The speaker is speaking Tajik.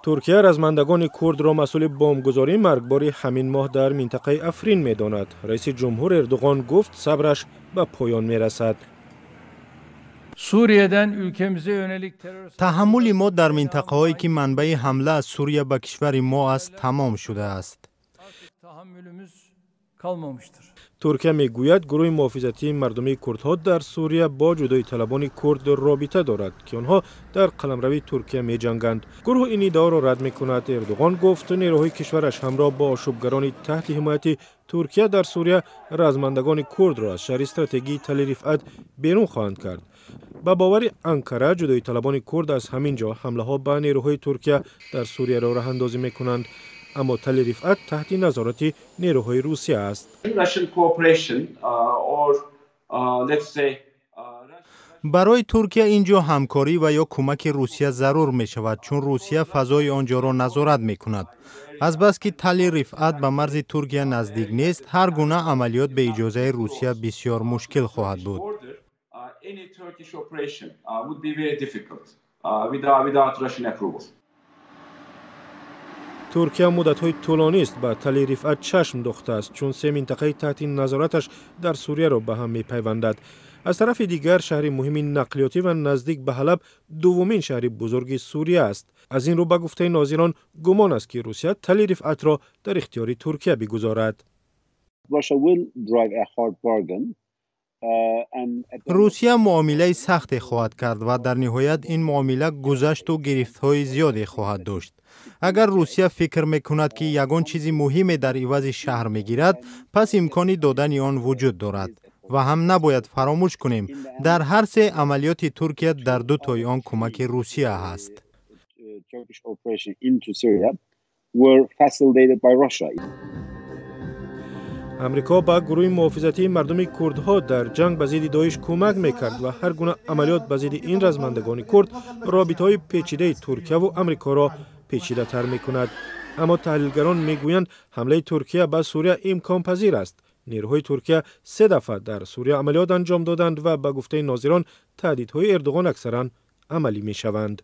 Туркия размандагони курдро масъули бомбгузории маргбори ҳамин моҳ дар минтақаи Африн медонад. Раиси ҷумҳур Эрдуғон гуфт, сабраш ба поён мерасад. Таҳаммули мо дар минтақаҳое, ки манбаи ҳамла аз Сурия ба кишвари мо аст, тамом шудааст. Туркия мегӯяд, гурӯҳи муҳофизатии мардумии курдҳо дар Сурия бо ҷудоиталабони курд робита дорад, ки онҳо дар қаламрави Туркия меҷанганд. Гурӯҳ ин иддаоро рад мекунад. Эрдуғон гуфт, нерӯҳои кишвараш ҳамроҳ бо ошӯбгарони таҳти ҳимояти Туркия дар Сурия размандагони курдро аз шаҳри стратегии Тали Рифъат берун хоҳанд кард. Ба бовари Анкара, ҷудоиталабони курд аз ҳамин ҷо ҳамлаҳо ба нерӯҳои Туркия дар Сурияро роҳандозӣ мекунанд. Аммо Тали Рифъат таҳти назорати нерӯҳои Русия аст. Барои Туркия ин ҷо ҳамкорӣ ва ё кӯмаки Русия зарур мешавад, чун Русия фазои он ҷоро назорат мекунад. Азбаски Тали Рифъат ба марзи Туркия наздик нест, ҳар гуна амалиёт бе иҷозаи Русия бисёр мушкил хоҳад буд. Туркия муддатҳои тӯлонист ба Тали Рифъат чашм духтааст, чун се минтақаи таҳти назораташ дар Сурияро ба ҳам мепайвандад. Аз тарафи дигар, шаҳри муҳими нақлиётӣ ва наздик ба Ҳалаб дуввумин шаҳри бузурги Сурия аст. Аз ин рӯ, ба гуфтаи нозирон, гумон аст, ки Русия Тали Рифъатро дар ихтиёри Туркия бигузорад. Русия муомилаи сахте хоҳад кард ва дар ниҳоят ин муомила гузашту гирифтҳои зиёде хоҳад дошт. Агар Русия фикр мекунад, ки ягон чизи муҳиме дар ивази шаҳр мегирад, пас имкони додани он вуҷуд дорад. Ва ҳам набояд фаромӯш кунем, дар ҳар се амалиёти Туркия дар ду тои он кӯмаки Русия ҳаст. Амрико ба гурӯҳи муҳофизатии мардуми курдҳо дар ҷанг ба зидди Доиш кӯмак мекард ва ҳар гуна амалиёт ба зидди ин размандагони курд робитаҳои печидаи Туркияву Амрикоро печидатар мекунад. Аммо таҳлилгарон мегӯянд, ҳамлаи Туркия ба Сурия имконпазир аст. Нерӯҳои Туркия се дафъа дар Сурия амалиёт анҷом доданд ва ба гуфтаи нозирон, таҳдидҳои Эрдуғон аксаран амалӣ мешаванд.